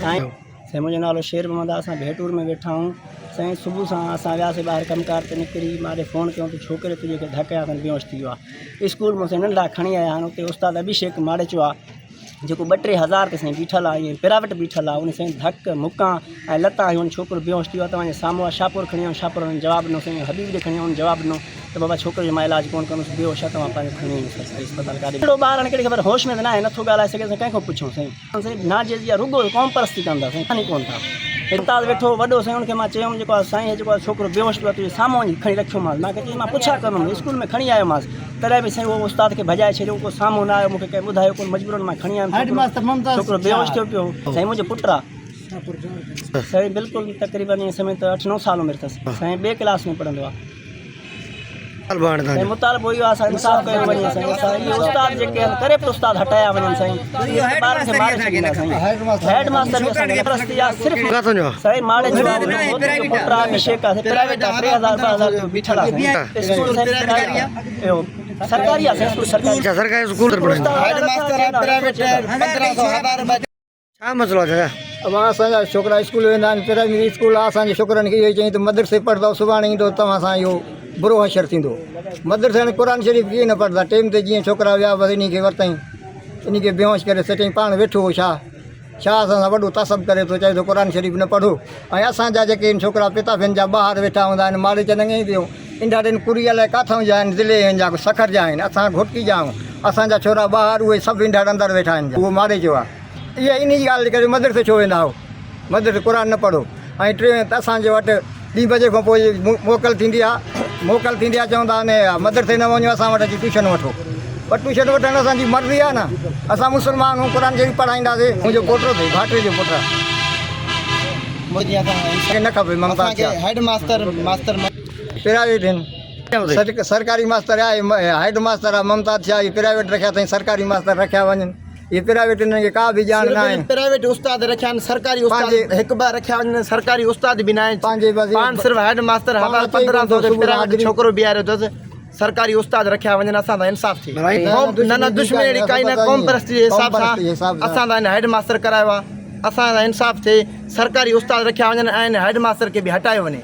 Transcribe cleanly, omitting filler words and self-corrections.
سائين سائين منهنجو نالو شير محمد آ اسان ڀيٽور ۾ ويٺا آهيون سائين صبح سان اسان وياسي ٻاهر ڪم ڪار تي نڪري مان ڏي فون ڪيو ته ڇوڪري تنهنجي کي ڌڪ هنيا اٿن بيهوش ٿي ويو آ اسڪول مان سائين ننڍڙا کڻي آيا آهن اتي استاد اڀيشيڪ ماڙيچو آ جيڪو ٻه ٽي هزار تي سائين بيٺل آ ائين پرائيويٽ بيٺل آ ان سائين ڌڪ مڪان ۽ لتان هنيون ڇوڪرو بيهوش ٿي ويو آ توهان جي سامهون آ شاهپور کڻي آيو شاهپور وارن جواب ڏنو سائين حبيب ڏي کڻي آيو ان جواب ڏنو ته بابا ڇوڪري جو مان علاج ڪونه ڪندس بيهوش آ توهان پنهنجو کڻي وڃو سرڪاري اسپتال ڪاڏي اهڙو ٻار هاڻي ڪهڙي خبر هوش ۾ ته ناهي نٿو ڳالهائي سگهي اسان ڪنهن کان پڇون سائين سائين ناجائزي آ رڳو قوم پرستي ڪن ٿا سائين ڪونه ٿا ممتاز ويٺو وڏو سائين ان کي مان چيم جيڪو آ سائين هي جيڪو آ ڇوڪرو بيهوش پيو آ تنهنجي سامهون وڃي کڻي رکيومانس مان کي چيس مان پڇا ڪندم اسڪول ۾ کڻي آيومانس تڏهن به سائين اهو استاد کي ڀڄائي ڇڏيو ڪو سامهون نه آيو مون کي ڪنهن ٻڌايو ڪونه مجبورن مان کڻي آيم ڇوڪرو ڇوڪرو بيهوش ٿيو پيو هو سائين منهنجو پٽ آ سائين بلڪل تقريبن ائين سمجھ ته اٺ نو سال عمر اٿس سائين ٻئي ڪلاس ۾ پڙهندو آ سائين مطالبو اهو آ سائين انصاف ڪيو وڃي سائين اسان اهي استاد جيڪي آهن ڪرپٽ استاد هٽايا وڃن سائين اهي ٻارن کي ماري ڇڏيندا سائين هيڊ ماستر به اسان کي پرستي آ صرف سائين ماڙي جو پٽ آ اڀيشيڪ آ پرائيويٽ آ 3000 2000 جو بيٺل آ سائين اسڪول سائين پرائيويٽ آ اهو سرڪاري آ سائين اسڪول سرڪاري اچا سرڪاري اسڪول هيڊ ماستر آ پرائيويٽ 1500 هزار روپيا ڇا مسئلو آ چاچا؟ اوهان اسان جا ڇوڪرا اسڪول ويندا آهن پرائمري اسڪول آ اسان جي ڇوڪرن کي اهو چئين ته مدرسي پڙهندؤ سڀاڻي ايندو توهان سان اهو برو حشر ٿيندو مدرسي ۾ قرآن شريف ڪيئن نه پڙهندا ٽيم تي جيئن ڇوڪرا ويا بس انهي کي ورتائين انهي کي بيهوش ڪري سٽيائين پاڻ ويٺو هو شاهه شاهه اسان سان وڏو تعصب ڪري ٿو چئي ٿو قرآن شريف نه پڙهو ۽ اسان جا جيڪي آهن ڇوڪرا پتافين جا ٻاهر ويٺا هوندا آهن ماڙي چنڱي پيو انڊاڙين ڪري الائي ڪاٿئون جا آهن ضلعي هن جا سکر جا آهن اسان گهوٽڪي جا آهيون اسان جا ڇورا ٻاهر اهي سڀ انڊاڙ اندر ويٺا آهن اهو ماڙي چيو آهي اها انهي ڳالهه جي ڪري مدرسي ڇو ويندا آهيو مدرسي قرآن نه پڙهو ۽ ٽيون ته اسان جي وٽ ٻي بجي کان پوء موڪل ٿيندي آهي موڪل ٿيندي آهي چوندا آهن مدرسي نه وڃو اسان وٽ اچي ٽيوشن وٺو پر ٽيوشن وٺڻ اسان جي مرضي آهي نه اسان مسلمان آهيون قرآن شريف پڙهائينداسي منهنجو پوٽو اٿئي ڀاٽي جو پٽ آهي نه کپي ممتاز هيڊ ماستر ماستر پرائيويٽ آهن سرڪاري ماستر آهي هيڊ ماستر آهي ممتاز شاهه اهي پرائيويٽ رکيا اٿئي سرڪاري ماستر رکيا وڃن اهي پرائيويٽ انهن کي ڪا به ڄاڻ نه آهي. پرائيويٽ استاد رکيا آهن سرڪاري استاد هڪ ٻه رکيا وڃن سرڪاري استاد به نه آهن پنهنجي بس پاڻ صرف هيڊ ماستر هزار 1500 تي پرائيويٽ ڇوڪرو بيهاريو اٿس سرڪاري استاد رکيا وڃن اسان سان انصاف ٿئي نه نه دشمني اهڙي ڪائي نه قوم پرستي جي حساب سان اسان سان هيڊ ماستر ڪرايو آهي اسان سان انصاف ٿئي سرڪاري استاد رکيا وڃن ۽ هيڊ ماستر کي به هٽايو وڃي.